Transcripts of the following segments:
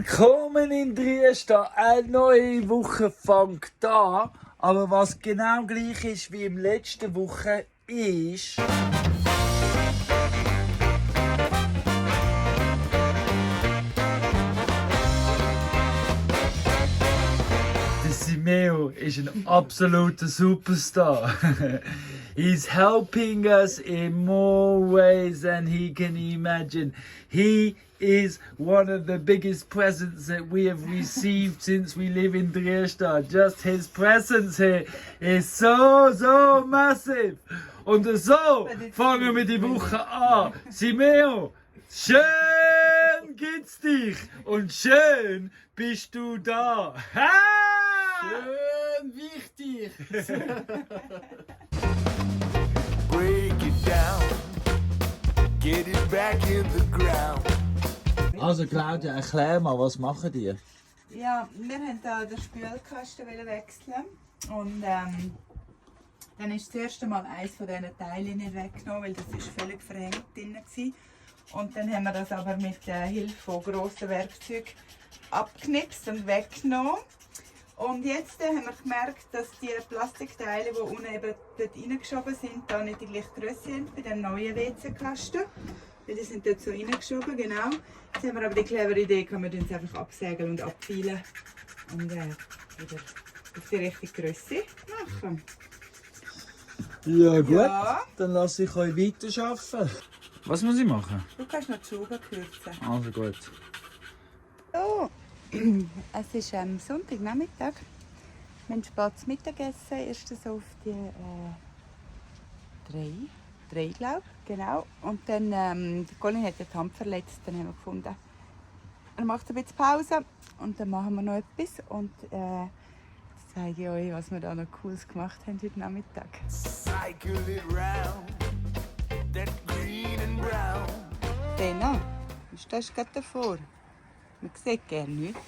Willkommen in Triester. Eine neue Woche fängt an. Aber was genau gleich ist wie im letzten Woche ist... Der Simeo ist ein absoluter Superstar. He's helping us in more ways than he can imagine. He is one of the biggest presents that we have received since we live in Triester. Just his presence here is so massive. Und so fangen wir die Woche an. Simeo, schön geht's dich und schön bist du da. Ha! Schön wichtig. Break it down, get it back in the ground. Also Claudia, erklär mal, was machen die? Ja, wir wollten hier den Spülkasten wechseln und dann ist das erste Mal eines von diesen Teilen nicht weggenommen, weil das ist völlig verhängt drin war. Und dann haben wir das aber mit Hilfe von grossen Werkzeugen abgeknipst und weggenommen. Und jetzt haben wir gemerkt, dass die Plastikteile, die unten eben dort reingeschoben sind, da nicht die gleiche Größe sind bei dem neuen WC-Kasten. Weil die sind dort so reingeschoben, genau. Jetzt haben wir aber die clevere Idee, wir können es einfach absägen und abfeilen und wieder auf die richtige Größe machen. Ja gut, Ja. dann lasse ich euch weiterarbeiten. Was muss ich machen? Du kannst noch die Schuhe kürzen. Also gut. So, es ist Sonntagnachmittag. Wir haben spät zu Mittag gegessen, erst so auf die drei glaube ich, genau. Und dann, die Colin hat die Hand verletzt, dann haben wir gefunden, er macht ein bisschen Pause und dann machen wir noch etwas. Und jetzt zeige ich euch, was wir da noch Cooles gemacht haben heute Nachmittag. Cycle it round, that green and brown. Dena, du stehst gerade davor. Man sieht gerne nichts.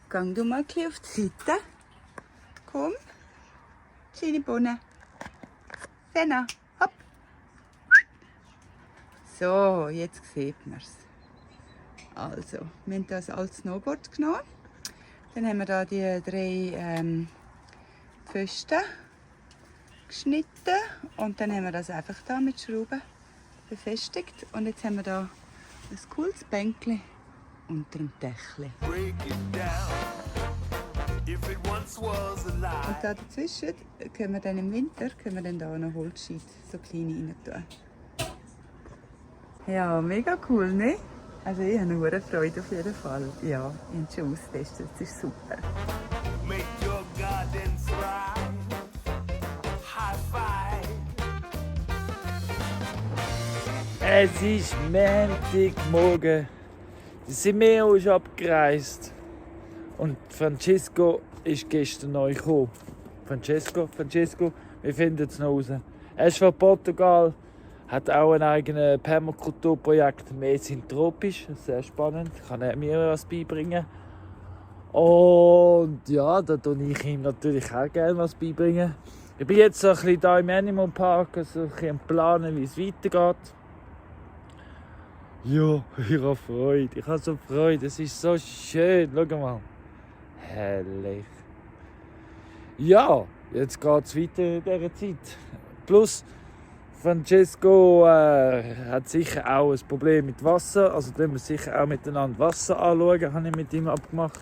Geh du mal ein bisschen auf die Seite. Komm. Kleine Bohne. Dena, hopp. So, jetzt sieht man es. Also, wir haben das als Snowboard genommen. Dann haben wir hier die 3 Pfosten geschnitten. Und dann haben wir das einfach hier mit Schrauben befestigt. Und jetzt haben wir hier ein cooles Bänkchen unter dem Dächli. Break it down, if it once was Und alive. da dazwischen können wir dann im Winter da noch Holzscheite, so kleine rein tun. Ja, mega cool, ne? Also ich habe eine Freude auf jeden Fall. Ja, ich habe es schon ausgetestet, das ist super. Make your garden thrive. High five. Es ist Montagmorgen. Simeo ist abgereist und Francesco ist gestern neu gekommen. Francesco, wir finden es noch raus. Er ist von Portugal, hat auch ein eigenes Permakulturprojekt, mehr syntropisch, sehr spannend, kann er mir was beibringen. Und ja, da tue ich ihm natürlich auch gerne was beibringen. Ich bin jetzt so ein bisschen hier im Animal Park, also ein bisschen am Planen, wie es weitergeht. Ja, ich habe Freude. Ich habe so Freude. Es ist so schön. Schau mal. Herrlich. Ja, jetzt geht es weiter in dieser Zeit. Plus, Francesco hat sicher auch ein Problem mit Wasser. Also, da müssen wir sicher auch miteinander Wasser anschauen, habe ich mit ihm abgemacht.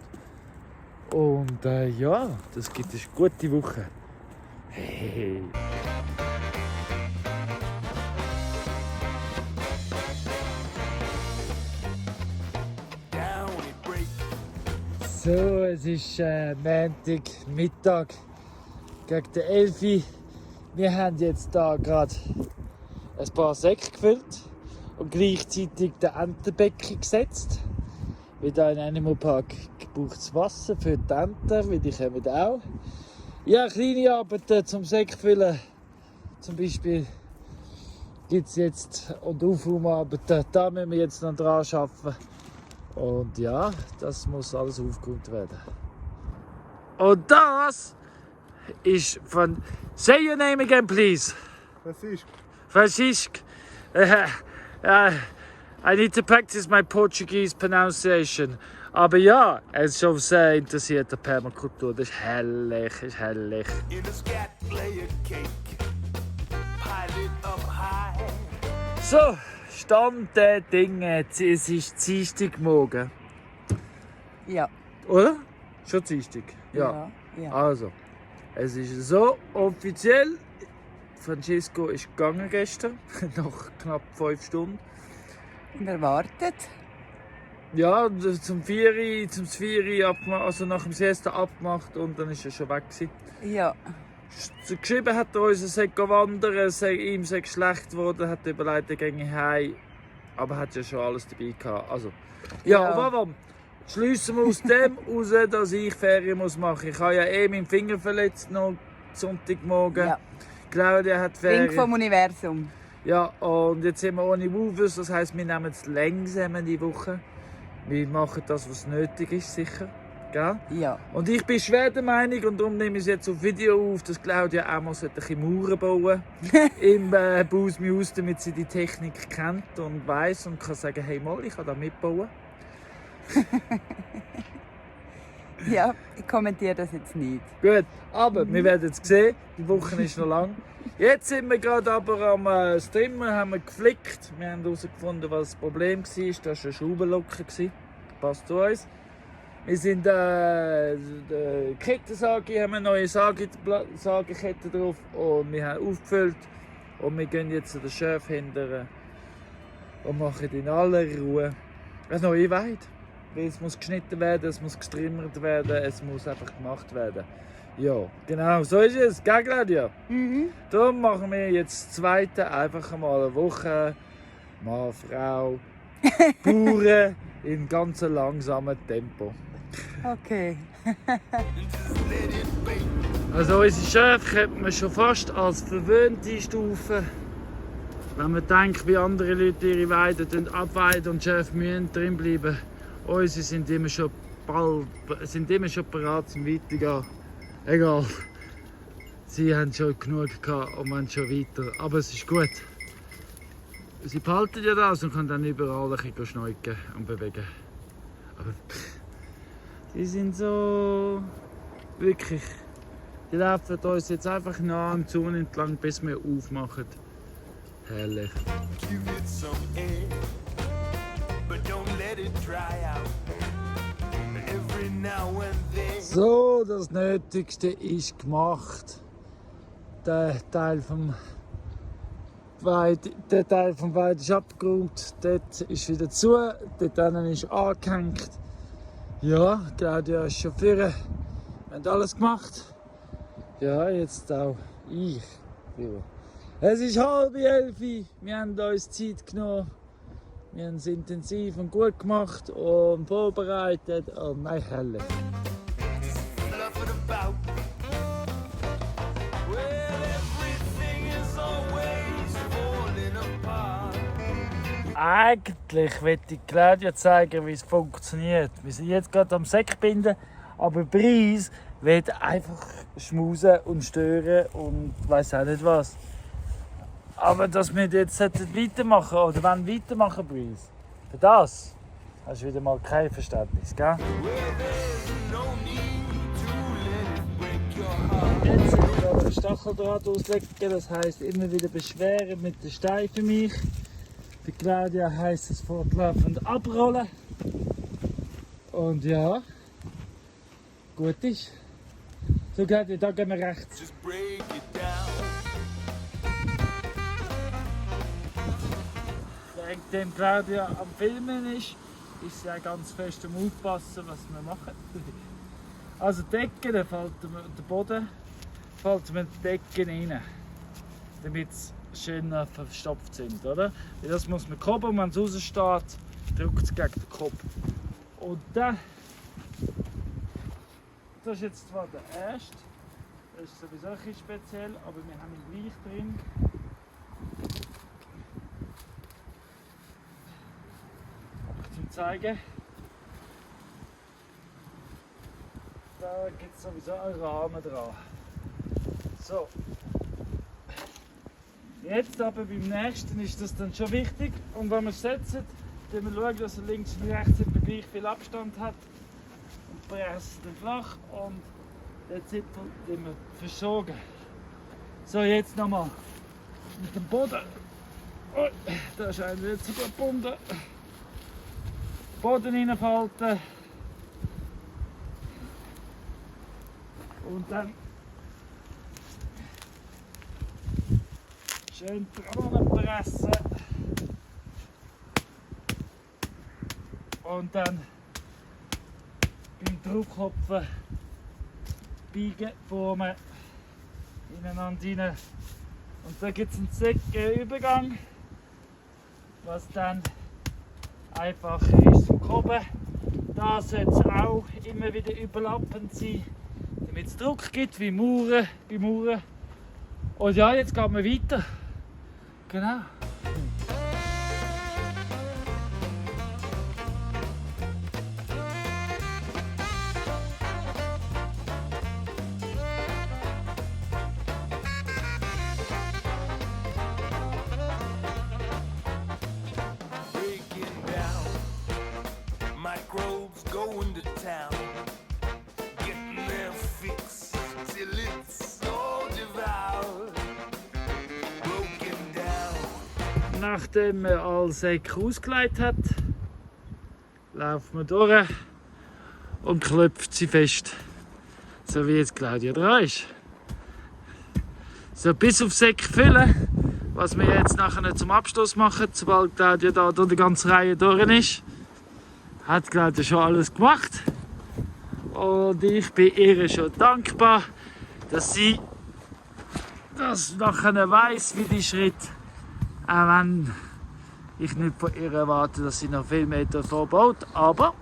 Und ja, das gibt eine gute Woche. Hey. Down it breaks. So, es ist Montag, Mittag, gegen den 11 Uhr. Wir haben jetzt da gerade ein paar Säcke gefüllt und gleichzeitig den Entenbecken gesetzt. Wie hier in Animal Park braucht es Wasser für die Enten, weil die kommen auch. Ja, kleine Arbeiten zum Säckfüllen. Zum Beispiel gibt es jetzt und Aufraumarbeiten. Da müssen wir jetzt noch dran arbeiten. Und ja, das muss alles aufgeräumt werden. Und das ist von... Say your name again, please. Francisco. I need to practice my Portuguese pronunciation. Aber ja, es ist schon sehr interessiert an Permakultur. Das ist herrlich, ist herrlich. In a scat layer cake. Pile it up high. So, Stand der Dinge. Es ist Dienstagmorgen. Ja. Oder? Schon Dienstag? Ja. Ja. Also, es ist so offiziell. Francesco ist gegangen gestern, nach knapp 5 Stunden. Und erwartet. Ja, zum 4 abgemacht, also nach dem Siesta abgemacht und dann ist er schon weg gewesen. Ja. Geschrieben hat er uns, er sei wandern, ihm sei schlecht geworden, hat überlegt, er ginge heim. Aber er hat ja schon alles dabei gehabt. Also, ja, aber schliessen wir aus dem raus, dass ich Ferien muss machen. Ich habe ja meinen Finger verletzt noch Sonntagmorgen. Ja. Claudia hat Ferien. Ding vom Universum. Ja, und jetzt sind wir ohne Movers, das heisst, wir nehmen es langsam die Woche. Wir machen das, was nötig ist, sicher. Gell? Ja. Und ich bin schwer der Meinung, und darum nehme ich es jetzt auf Video auf, dass Claudia auch mal ein bisschen Mauern bauen im Bus Muse, damit sie die Technik kennt und weiss und kann sagen, hey mal, ich kann da mitbauen. Ja, ich kommentiere das jetzt nicht. Gut, aber wir werden es sehen, die Woche ist noch lang. Jetzt sind wir gerade aber am Streamen, haben wir geflickt. Wir haben herausgefunden, was das Problem war. Das war eine Schraubenlocke. Passt zu uns. Wir sind die Kettensage, haben eine neue Sagekette drauf und wir haben aufgefüllt. Und wir gehen jetzt zu den Chef hinterher und machen in aller Ruhe eine neue Weide. Weil es muss geschnitten werden, es muss gestrimmert werden, es muss einfach gemacht werden. Ja, genau, so ist es, gell Claudia? Mhm. Darum machen wir jetzt das Zweite einfach mal eine Woche. Mann, Frau, Bauern in ganz langsamem Tempo. Okay. Just let it bake. Also unsere Chef könnte man schon fast als verwöhnte Stufe. Wenn man denkt, wie andere Leute ihre Weiden abweiden und Chef müssen drin bleiben. Unsere sind immer schon bereit zum Weitergehen. Egal. Sie haben schon genug gehabt und wollen schon weiter. Aber es ist gut. Sie behalten ja das und können dann überall ein bisschen schneuken und bewegen. Aber sie sind so wirklich. Die laufen uns jetzt einfach nah am Zaun entlang, bis wir aufmachen. Herrlich. Give it some air. But don't let it dry out. Every now and then. So, das Nötigste ist gemacht. Der Teil vom Wald ist abgeräumt, dort ist wieder zu, dort ist angehängt. Ja, Claudia ist schon vorne. Wir haben alles gemacht. Ja, jetzt auch ich. Es ist 10:30. Wir haben uns Zeit genommen. Wir haben es intensiv und gut gemacht und vorbereitet. Oh nein, herrlich. Fluffing about. Well, everything is always falling apart. Eigentlich möchte ich Claudia zeigen, wie es funktioniert. Wir sind jetzt gerade am Säckbinden, aber Breeze will einfach schmusen und stören und weiß auch nicht was. Aber dass wir jetzt weitermachen oder wollen weitermachen, Breeze, für das hast du wieder mal kein Verständnis, gell? Well, there's no need to let it break your heart. Jetzt sind wir aber den Stacheldraht auslegen, das heisst immer wieder beschweren mit der steifen Milch. Für Claudia heisst es fortlaufend abrollen. Und ja, gut ist. So Claudia, da gehen wir rechts. Just break it down. Während dem Claudia am Filmen ist sie auch ganz fest am Aufpassen, was wir machen. Also die Decken, den Boden falten wir die Decken rein, damit sie schön verstopft sind, oder? Weil das muss man koppen, und wenn es raussteht, drückt es gegen den Kopf. Und dann, das ist jetzt zwar der erste, das ist sowieso ein bisschen speziell, aber wir haben ihn gleich drin. Zum zeigen. Da gibt es sowieso einen Rahmen dran. So. Jetzt aber beim nächsten ist das dann schon wichtig, und wenn wir es setzen, Dann wir schauen, dass er links und rechts etwa gleich viel Abstand hat. Und pressen den flach und den Zipfel immer verschoben. So, jetzt nochmal mit dem Boden. Oh, da ist einer nicht so gut gebunden. Boden reinfalten. Und dann schön dran pressen. Und dann beim Druckhopfen biegen, formen, ineinander rein. Und da gibt es einen säckigen Übergang, was dann einfacher ist zum Koben. Da sollte es auch immer wieder überlappend sein, damit es Druck gibt, wie bei Mauern. Und ja, jetzt gehen wir weiter. Genau. Breaking down, microbes going to town, getting their fix till it's all devoured. Broken down. Nachdem man alle Säcke ausgelegt hat, laufen wir durch und klopft sie fest. So wie jetzt Claudia dran ist. So bis auf Säcke füllen, was wir jetzt nachher zum Abschluss machen, sobald Claudia da durch die ganze Reihe durch ist. Hat Claudia schon alles gemacht. Und ich bin ihr schon dankbar, dass sie das nachher weiss, wie die Schritte, auch wenn ich nicht von ihr erwarte, dass sie noch viel Meter vorbaut, aber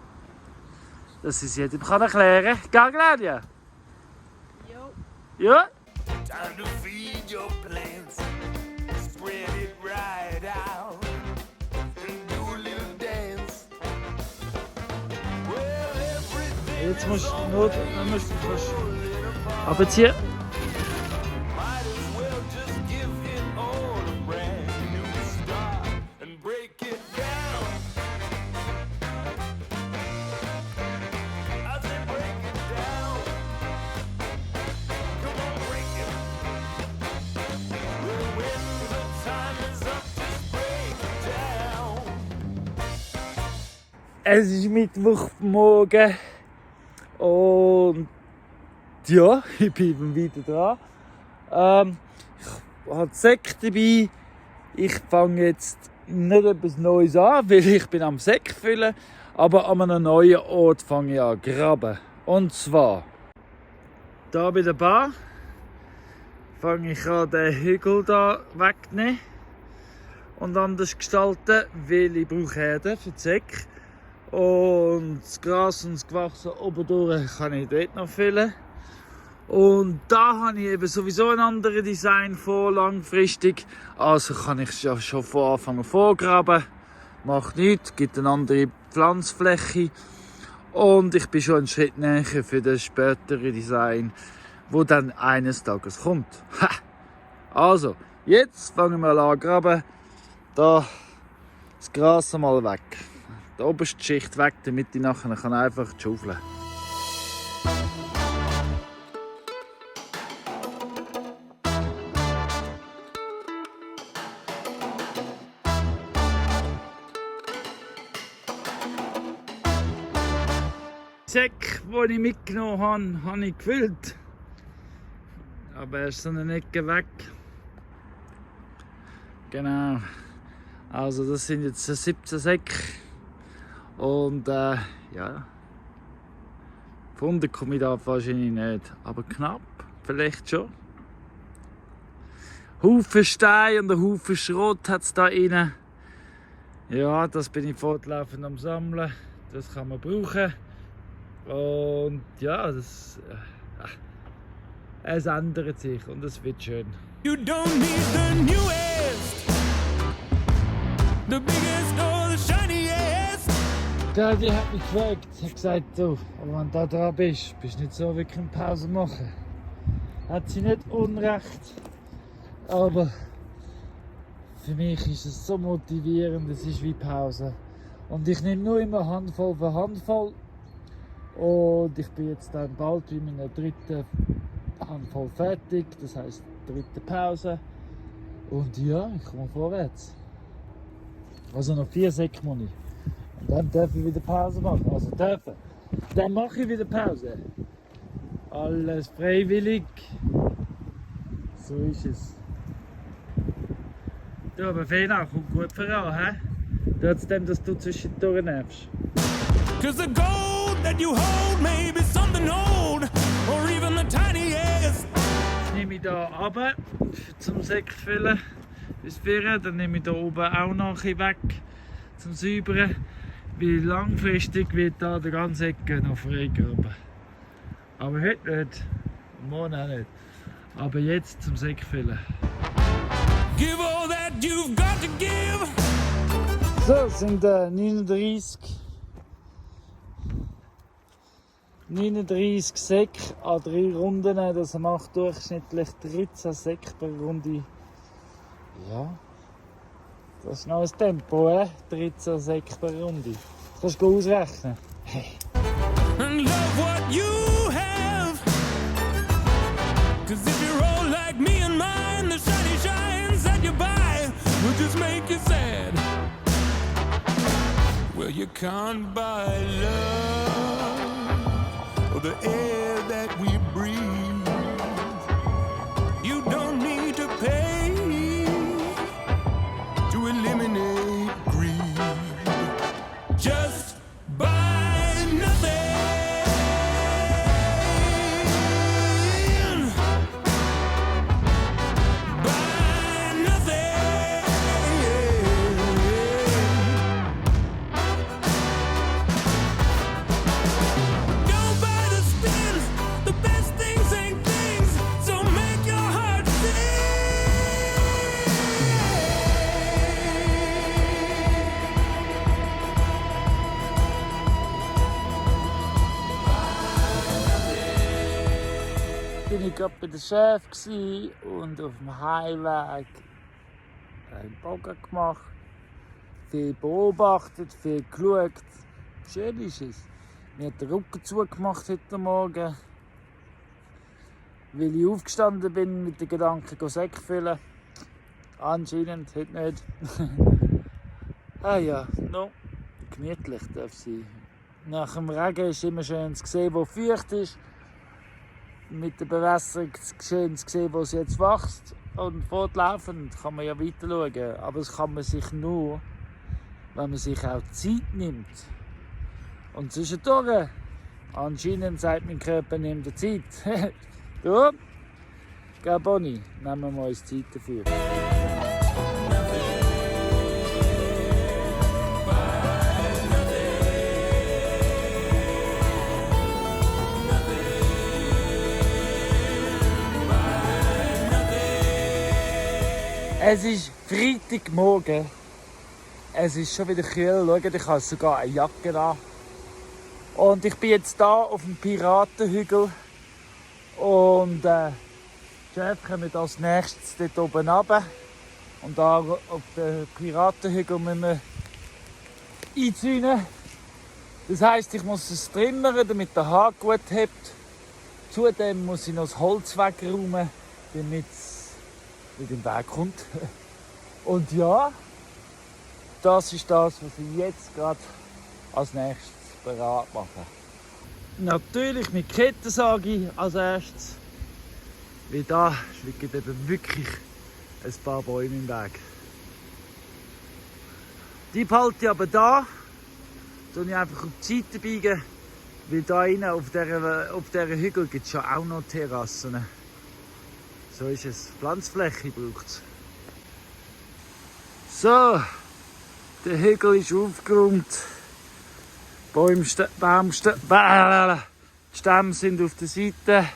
dass sie es jedem erklären kann. Gell, Claudia? Ja? Time to feed your plants, spread it right out, and do a little dance. Well, everything Jetzt musst du nur abziehen. might as well just give it all a brand new start and break it down. I say break it down. Come on, break it. Well, when the time is up, just break it down. Es ist Mittwochmorgen und ja, ich bin wieder dran. Ich habe die Säcke dabei. Ich fange jetzt nicht etwas Neues an, weil ich bin am Säcke füllen, aber an einem neuen Ort fange ich an graben. Und zwar hier bei der Bar fange ich an, den Hügel hier wegzunehmen und anders gestalten, weil ich brauche Erde für die Säcke. Und das Gras und das Gewachs oben durch kann ich dort noch füllen. Und da habe ich eben sowieso ein anderes Design vor, langfristig. Also kann ich ja schon von Anfang an vorgraben. Macht nichts, gibt eine andere Pflanzfläche. Und ich bin schon einen Schritt näher für das spätere Design, wo dann eines Tages kommt. Ha! Also, jetzt fangen wir an zu graben. Da das Gras einmal weg. Die oberste Schicht weg, damit ich nachher einfach schaufeln kann. Die Säcke, die ich mitgenommen habe, habe ich gefüllt. Aber er ist so eine Ecke weg. Genau. Also das sind jetzt 17 Säcke. Und ja, gefunden komme ich da wahrscheinlich nicht, aber knapp, vielleicht schon. Haufen Steine und ein Haufen Schrott hat es da rein. Ja, das bin ich fortlaufend am Sammeln, das kann man brauchen. Und ja, es ändert sich und es wird schön. You don't need the newest, the biggest or the shiniest. Die hat mich gefragt, hat gesagt, du, aber wenn du da dran bist, bist du nicht so wirklich eine Pause machen. Hat sie nicht unrecht, aber für mich ist es so motivierend, es ist wie Pause. Und ich nehme nur immer Handvoll für Handvoll. Und ich bin jetzt dann bald in meiner dritten Handvoll fertig, das heisst dritte Pause. Und ja, ich komme vorwärts. Also noch 4 Säcke muss ich. Und dann darf ich wieder Pause machen. Also dürfen. Dann mache ich wieder Pause. Alles freiwillig. So ist es. Du, aber Fena, kommt gut voran, hä? Trotzdem, dass du zwischendurch nervst. 'Cause the gold that you hold may be something old, or even the tiniest. Jetzt nehme ich hier runter zum Sekt füllen bis 4. Dann nehme ich hier oben auch noch ein bisschen weg zum Säubern. Weil langfristig wird da der ganze Ecke noch freigraben. Aber heute nicht, morgen auch nicht. Aber jetzt zum Sekt füllen. Give all that you've got to give. So, es sind 39 Säcke an 3 Runden. Das macht durchschnittlich 13 Säcke per Runde. Ja, das ist noch ein Tempo, 13 Säcke per Runde. Das kannst du ausrechnen. Hey. And love what you have. 'Cause if you roll like me and mine, the shiny shines that you buy will just make you sad. Well, you can't buy love or the air that we breathe. You don't need to pay to eliminate greed. Just buy nothing. Buy nothing. Don't buy the spins. The best things ain't things. So make your heart Bin ich gerade bei der Chef und auf dem Heimweg einen Bogen gemacht, viel beobachtet, viel geschaut. Schön ist es. Mir hat den Rücken zugemacht heute Morgen, weil ich aufgestanden bin mit den Gedanken, Säcke füllen. Anscheinend, heute nicht. Ah ja, no, gemütlich darf sein. Nach dem Regen ist immer schön zu sehen, wo feucht ist. Mit der Bewässerung schön zu sehen, wo es jetzt wächst. Und fortlaufend kann man ja weiter schauen. Aber das kann man sich nur, wenn man sich auch Zeit nimmt. Und zwischendurch, anscheinend sagt mein Körper, nimm dir Zeit. Du, gell Bonnie, nehmen wir uns Zeit dafür. Es ist Freitagmorgen. Es ist schon wieder kühl. Schaut, ich habe sogar eine Jacke an. Und ich bin jetzt hier auf dem Piratenhügel. Und die Chef kommt als nächstes dort oben runter. Und da auf den Piratenhügel müssen wir einzäunen. Das heisst, ich muss es trimmern, damit der Haar gut hebt. Zudem muss ich noch das Holz wegräumen, damit es nicht in den Weg kommt. Und ja, das ist das, was ich jetzt gerade als nächstes bereit mache. Natürlich mit Kettensage als erstes, weil da liegen eben wirklich ein paar Bäume im Weg. Die behalte ich aber da, tue ich einfach auf die Seite biegen, weil da innen auf dieser Hügel gibt es schon auch noch Terrassen. So ist es. Pflanzfläche braucht es. So, der Hügel ist aufgeräumt. Die Stämme sind auf der Seite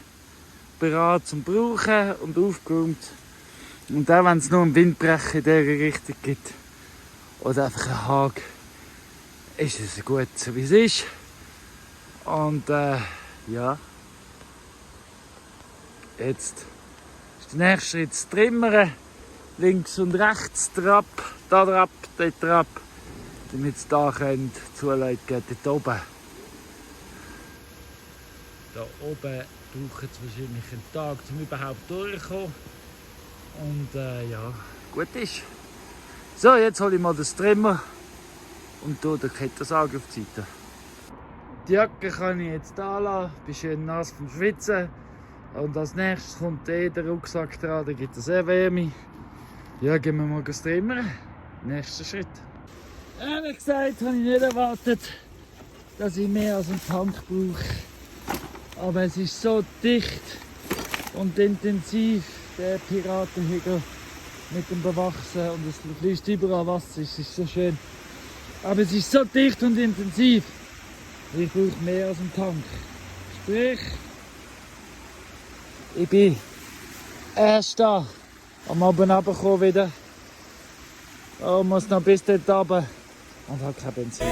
bereit zum Brauchen und aufgeräumt. Und auch wenn es nur einen Windbrecher in dieser Richtung gibt oder einfach einen Hag, ist es gut, so wie es ist. Und ja, jetzt ist der nächste Schritt das Trimmern. Links und rechts Trab, da Trab, dort Trab. damit ihr da könnt zulegen könnt. Dort oben. Da oben braucht es wahrscheinlich einen Tag, um überhaupt durchzukommen. Und ja, gut ist. So, jetzt hole ich mal den Trimmer und tue den Kettensäge auf die Seite. Die Jacke kann ich jetzt da lassen, bin schön nass vom Schwitzen. Und als nächstes kommt der Rucksack dran, da gibt es sehr Wärme. Ja, gehen wir mal Trimmern. Nächster Schritt. Ehrlich gesagt habe ich nicht erwartet, dass ich mehr als einen Tank brauche. Aber es ist so dicht und intensiv, der Piratenhügel mit dem Bewachsen, und es fließt überall Wasser, es ist so schön. Aber es ist so dicht und intensiv, ich brauche mehr als einen Tank. Sprich, ich bin erst da am Abend runtergekommen wieder. Ich muss noch bis dort runter und habe kein Benzin.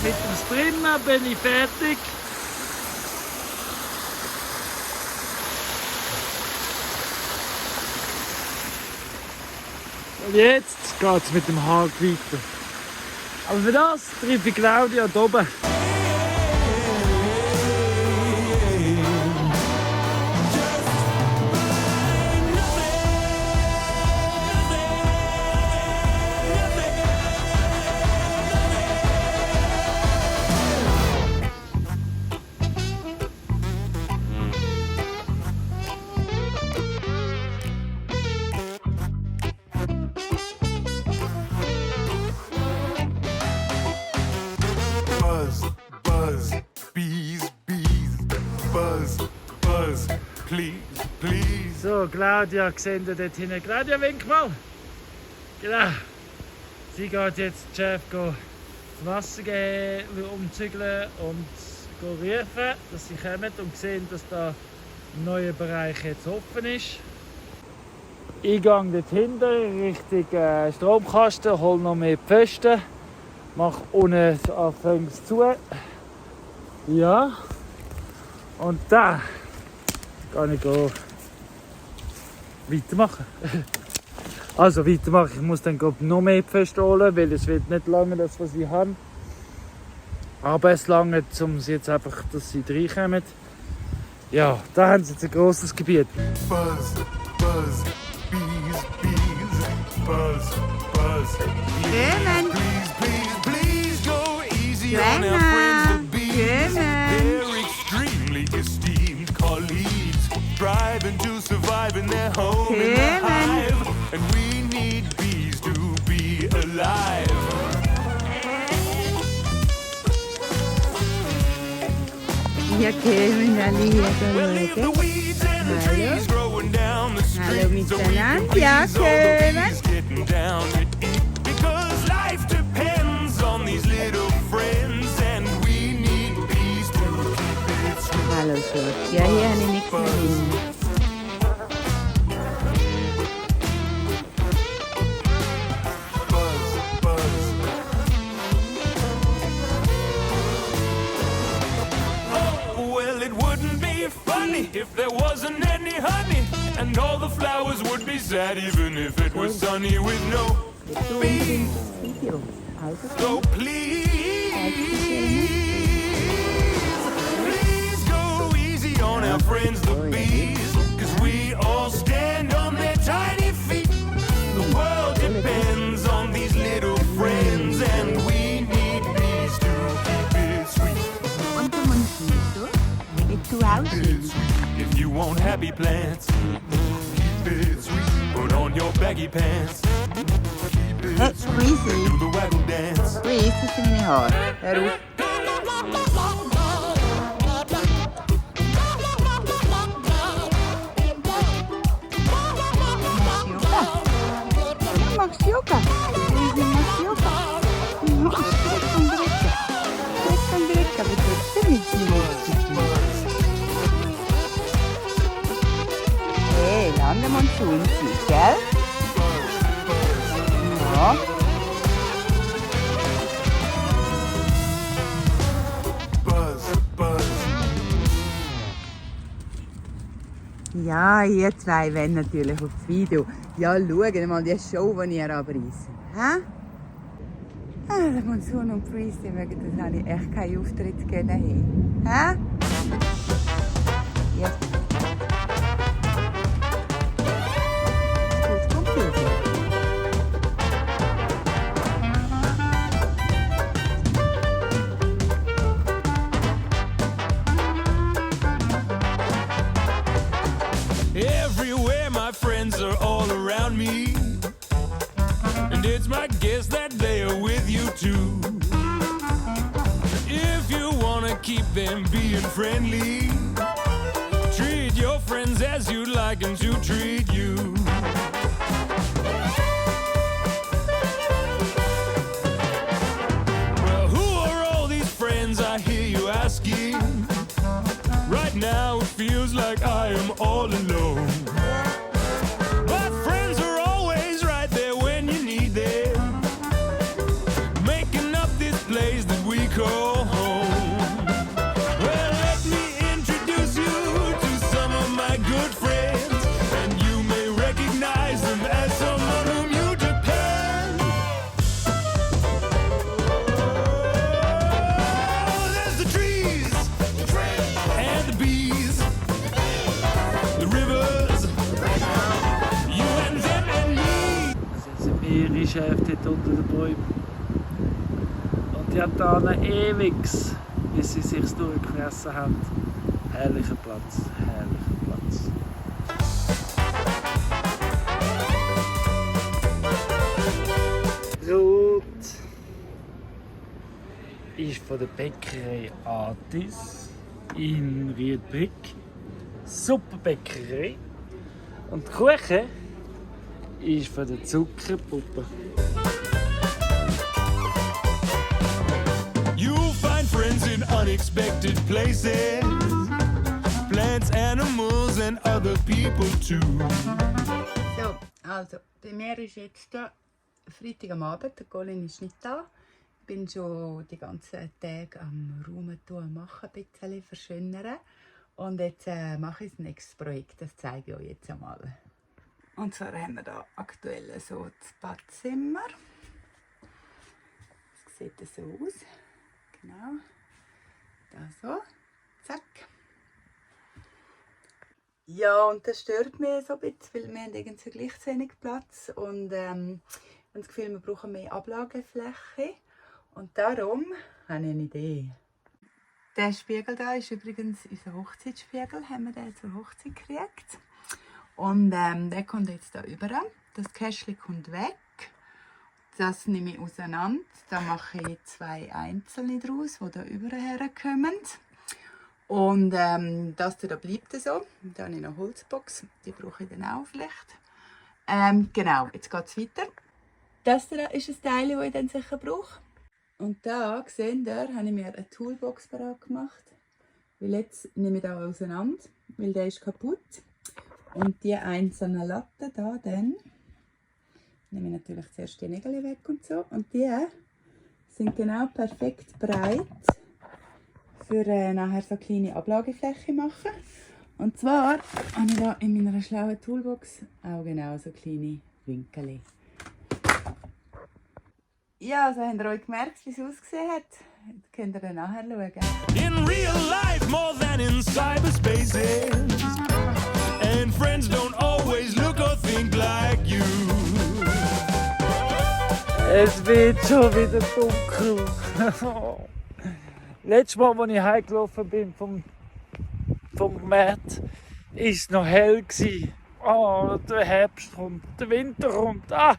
Mit dem Sprinter bin ich fertig. Und jetzt geht es mit dem Hag weiter. Aber für das treffe ich Claudia hier oben. So, Claudia, seht ihr dort hinten? Claudia, wink mal! Genau. Sie geht jetzt den Chef Wasser geben, umzügeln und rufen, dass sie kommen und sehen, dass da ein neuer Bereich jetzt offen ist. Ich gehe dort hinten Richtung Stromkasten, hole noch mehr Pfosten, mache unten anfangs zu. Ja. Und dann kann ich weitermachen. Also weitermachen. Ich muss dann noch mehr Pfosten holen, weil es wird nicht lange, das was ich habe. Aber es lange, um sie jetzt einfach, dass sie reinkommen. Ja, da haben sie jetzt ein grosses Gebiet. Buzz, buzz, bees, bees, buzz, buzz. Schön. Please, please, please go easy on our friends the bees. They're extremely esteemed colleagues, striving to survive in their home in the hive, and we need bees to be alive. Ja, kämen alle hier Well, leave the schauen. weeds and the trees growing down the Hallo street. So we miteinander. please Ja, all the kämen. bees getting down to eat. Because life depends on these little friends, and we need bees to keep it sweet. Hallo Schatz. Ja, hier habe ich nichts mehr drin. Buzz, buzz. Oh, well, it wouldn't be funny if there wasn't any honey, and all the flowers would be sad even if it was sunny with no bees. Video. Also, So please go easy on our friends the bees, 'cause we all stand on their tiny feet. The world depends on these little friends, and we need bees to keep it sweet. quanto mancito? E tu It's sweet. If you want happy plants, keep it sweet. Put on your baggy pants. Keep it sweet. Squeezy. Do the waggle dance. Squeeze sono i miei Hör auf. Machst Yoga? Du machst Yoga. Du machst Yoga. an der Monsunzeit, gell? Ja. Buzz, buzz. Ja, ihr zwei wollen natürlich auf das Video. Ja, schaut mal die Show, die ihr abreißen. Hä? Ah, der Monsun und Priest, die mögen das habe ich echt keinen Auftritt gegeben. Hä? Ja. Gut, Computer. Everywhere my friends are all around me, and it's my guess that they are with you too. If you wanna keep them being friendly, treat your friends as you'd like them to treat you. Well, who are all these friends I hear you asking? Right now it feels like I am all alone. But friends are always right there when you need them, making up this place that we call home. Well, let me introduce you to some of my good friends, and you may recognize them as someone whom you depend. Oh, there's the trees and the bees, the rivers, you and them and me. Es sind mehrere Schäfe dort unter den Bäumen. Und die hat da ewig, bis sie sich durchgefressen haben. Herrlicher Platz, herrlicher Platz. Brot ist von der Bäckerei Artis in Riedbrück. Super Bäckerei. Und die Kuchen ist von der Zuckerpuppe. You'll find friends in unexpected places, plants, animals, and other people too. So, also, bei mir ist jetzt Freitag am Abend, der Colin ist nicht da. Ich bin schon die ganzen Tage am Räumen tun, machen, ein bisschen verschönern. Und jetzt mache ich das nächste Projekt, das zeige ich euch jetzt einmal. Und zwar haben wir hier aktuell so das Badzimmer. Das sieht so aus. Genau. Da so. Zack. Ja, und das stört mich so ein bisschen, weil wir haben irgendwie gleich zu wenig Platz und ich habe das Gefühl, wir brauchen mehr Ablagefläche. Und darum habe ich eine Idee. Der Spiegel da ist übrigens unser Hochzeitsspiegel, haben wir den zur Hochzeit gekriegt. Und der kommt jetzt da über. Das Kästchen kommt weg. Das nehme ich auseinander. Da mache ich 2 einzelne draus, die da überher kommen. Und das da bleibt so. Da habe ich noch eine Holzbox, die brauche ich dann auch vielleicht. Genau, jetzt geht es weiter. Das da ist ein Teil, das ich dann sicher brauche. Und da, seht ihr, habe ich mir eine Toolbox bereit gemacht. Weil jetzt nehme ich den auseinander, weil der ist kaputt. Und die einzelnen Latten da dann nehme ich natürlich zuerst die Nägel weg und so. Und die sind genau perfekt breit für nachher so kleine Ablagefläche machen. Und zwar habe ich da in meiner schlauen Toolbox auch genau so kleine Winkel. Ja, also habt ihr euch gemerkt, wie es ausgesehen hat? Jetzt könnt ihr dann nachher schauen. In real life, more than in cyberspaces. And friends don't always look or think like you. Es wird schon wieder dunkel. Letztes Mal, als ich heimgelaufen bin vom Markt, war es noch hell. Oh, der Herbst kommt, der Winter kommt. Ah,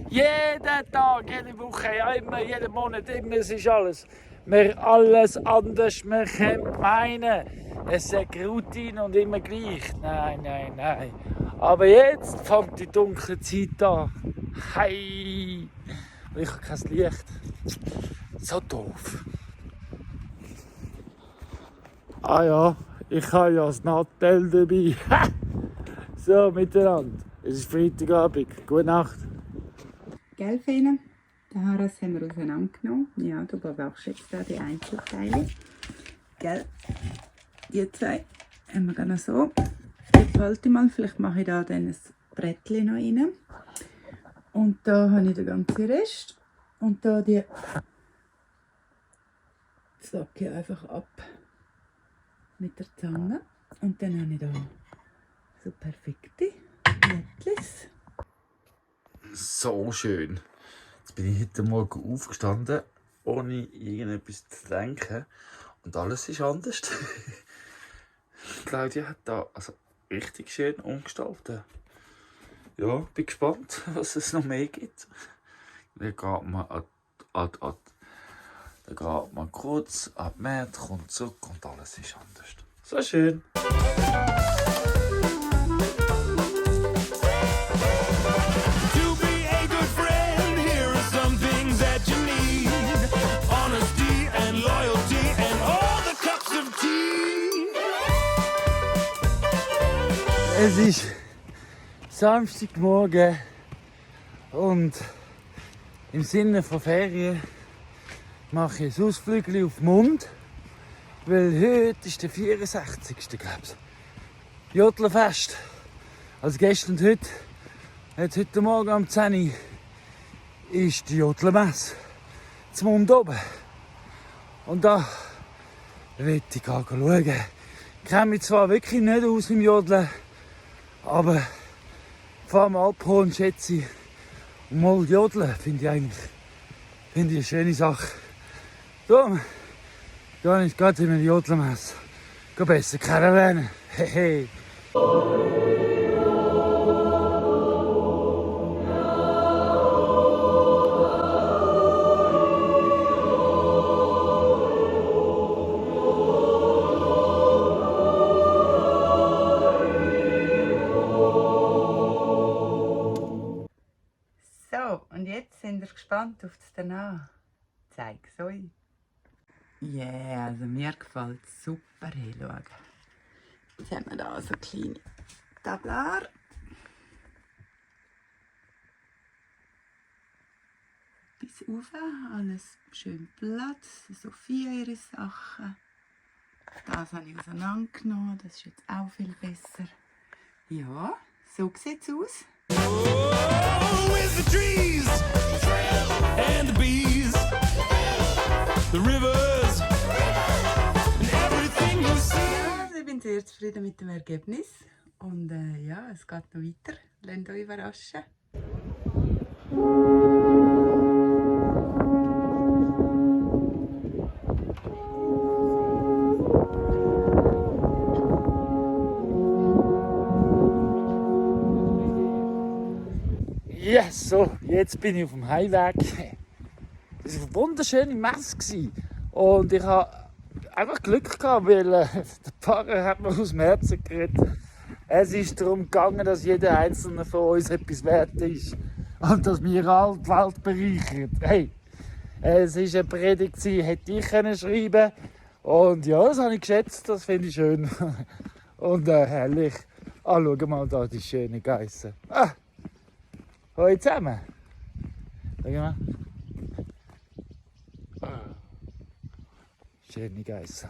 jeden Tag, jede Woche, ja, immer, jeden Monat, immer, es ist alles. Wir alles anders, wir können meinen, es ist Routine und immer gleich. Nein, nein, nein. Aber jetzt fängt die dunkle Zeit an. Hey! Und ich habe kein Licht. So doof. Ah ja, ich habe ja das Nattel dabei. So, miteinander. Es ist Freitagabend. Gute Nacht. Gell, Fene? Den Harras haben wir auseinandergenommen. Ja, du bewachst jetzt da die Einzelteile. Gell? Die zwei haben wir gerne so. Jetzt halte ich mal, vielleicht mache ich da dann ein Brettchen noch rein. Und da habe ich den ganzen Rest. Und da die sacke ich einfach ab mit der Zange. Und dann habe ich da so perfekte Blättchen. So schön. Jetzt bin ich heute Morgen aufgestanden, ohne irgendetwas zu denken. Und alles ist anders. Claudia hat da also richtig schön umgestaltet. Ja, bin gespannt, was es noch mehr gibt. Dann geht man dann geht man kurz an die Märkte, kommt zurück und alles ist anders. So schön. To be a good friend, here are some things that you need. Honesty and loyalty and all the cups of tea. Es ist Samstagmorgen und im Sinne von Ferien mache ich ein Ausflügel auf den Mund, weil heute ist der 64. glaube ich. Jodlerfest. Also gestern und heute Morgen um 10 Uhr ist die Jodlermesse zum Mund oben. Und da will ich schauen. Ich kenne mich zwar wirklich nicht aus im Jodeln, aber vor allem Alphorn schätze ich. Und mal Jodeln finde ich eine schöne Sache. Darum gehe ich gerade in eine Jodlermesse. Gehe besser kennenlernen. Hehe. So, und jetzt sind wir gespannt auf das danach. Zeig's euch. Yeah, also mir gefällt es super hinschauen. Jetzt haben wir hier so kleine Tablar. Bis rauf, alles schön Platz. Sophia ihre Sachen. Das habe ich auseinandergenommen, das ist jetzt auch viel besser. Ja, so sieht es aus. Oh, with the trees and the bees, the rivers and everything you see. Also ich bin sehr zufrieden mit dem Ergebnis. Und ja, es geht noch weiter. Lasst euch überraschen. Yes, so, jetzt bin ich auf dem Heimweg. Es war eine wunderschöne Messe. Und ich hatte einfach Glück gehabt, weil der Pfarrer hat mir aus dem Herzen geredet. Es ist darum gegangen, dass jeder einzelne von uns etwas wert ist. Und dass wir alle die Welt bereichern. Hey, es war eine Predigt, hätte ich schreiben können. Und ja, das habe ich geschätzt, das finde ich schön. Und herrlich. Ah, schau mal da, die schönen Geissen. Ah. Hallo zusammen. Schau mal. Schöne Geissen.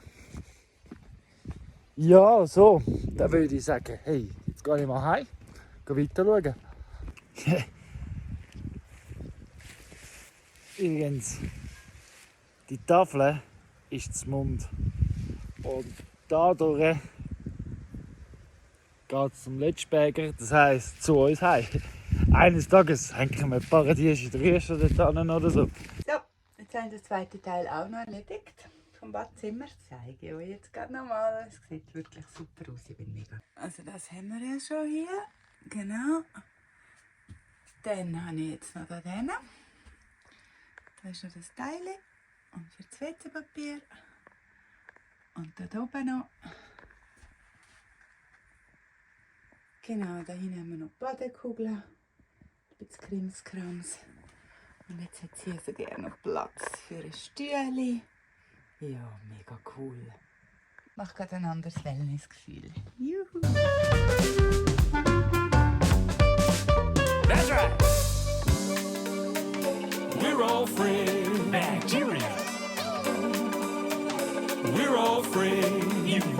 Ja, so. Dann würde ich sagen, hey, jetzt gehe ich mal heim. Gehe weiter schauen. Übrigens, die Tafel ist zum Mund. Und dadurch geht es zum Letztberger, das heisst zu uns heim. Eines Tages hängen wir Paradies in der Rüste dort an oder so. So, jetzt haben wir den zweiten Teil auch noch erledigt. Vom Badzimmer. Das zeige ich euch jetzt gerade nochmal. Es sieht wirklich super aus. Ich bin mega. Also das haben wir ja schon hier. Genau. Dann habe ich jetzt noch da drin. Da ist noch das Teil. Und für das WC-Papier. Und da oben noch. Genau, da hinten haben wir noch Badekugeln. Ein bisschen Krimskrams. Und jetzt hat sie so gerne noch Platz für ein Stühle. Ja, mega cool. Macht gerade ein anderes Wellnessgefühl. Juhu!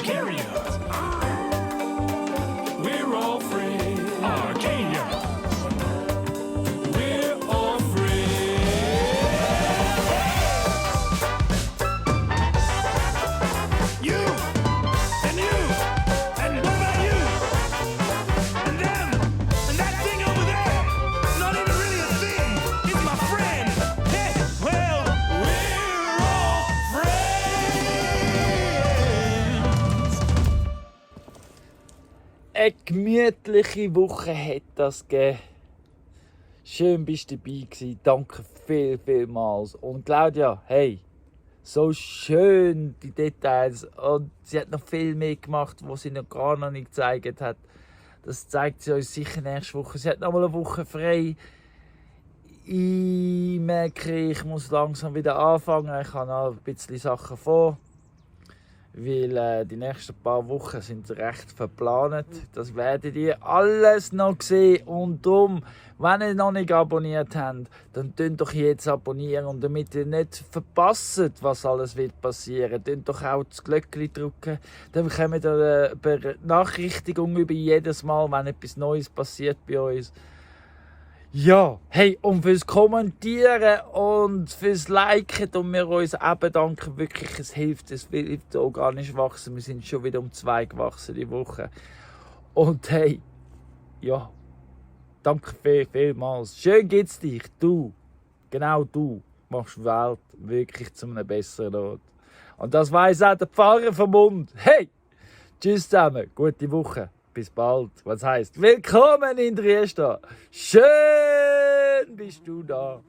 carry on. We're all friends. Arcadia. We're all friends. You and you and what about you and them and that thing over there? Not even really a thing. It's my friend. Hey, well, we're all friends. Eine gemütliche Woche hat das gegeben. Schön bist du dabei gewesen. Danke vielmals. Und Claudia, hey, so schön die Details. Und sie hat noch viel mehr gemacht, was sie noch gar noch nicht gezeigt hat. Das zeigt sie uns sicher nächste Woche. Sie hat noch mal eine Woche frei. Ich merke, ich muss langsam wieder anfangen. Ich habe noch ein bisschen Sachen vor. Weil die nächsten paar Wochen sind recht verplant. Das werdet ihr alles noch sehen. Und darum, wenn ihr noch nicht abonniert habt, dann könnt doch jetzt abonnieren. Und damit ihr nicht verpasst, was alles wird passieren, könnt doch auch das Glöckchen drücken. Dann bekommt ihr eine Benachrichtigung über jedes Mal, wenn etwas Neues passiert bei uns. Ja, hey, und fürs Kommentieren und fürs Liken tun wir uns eben danken. Wirklich, es hilft organisch wachsen. Wir sind schon wieder um 2 gewachsen die Woche. Und hey, ja, danke vielmals. Schön geht's dich. Du, genau du, machst die Welt wirklich zu einem besseren Ort. Und das weiss auch der Pfarrer vom Mund. Hey, tschüss zusammen, gute Woche. Bis bald. Was heißt? Willkommen in Triesta. Schön bist du da.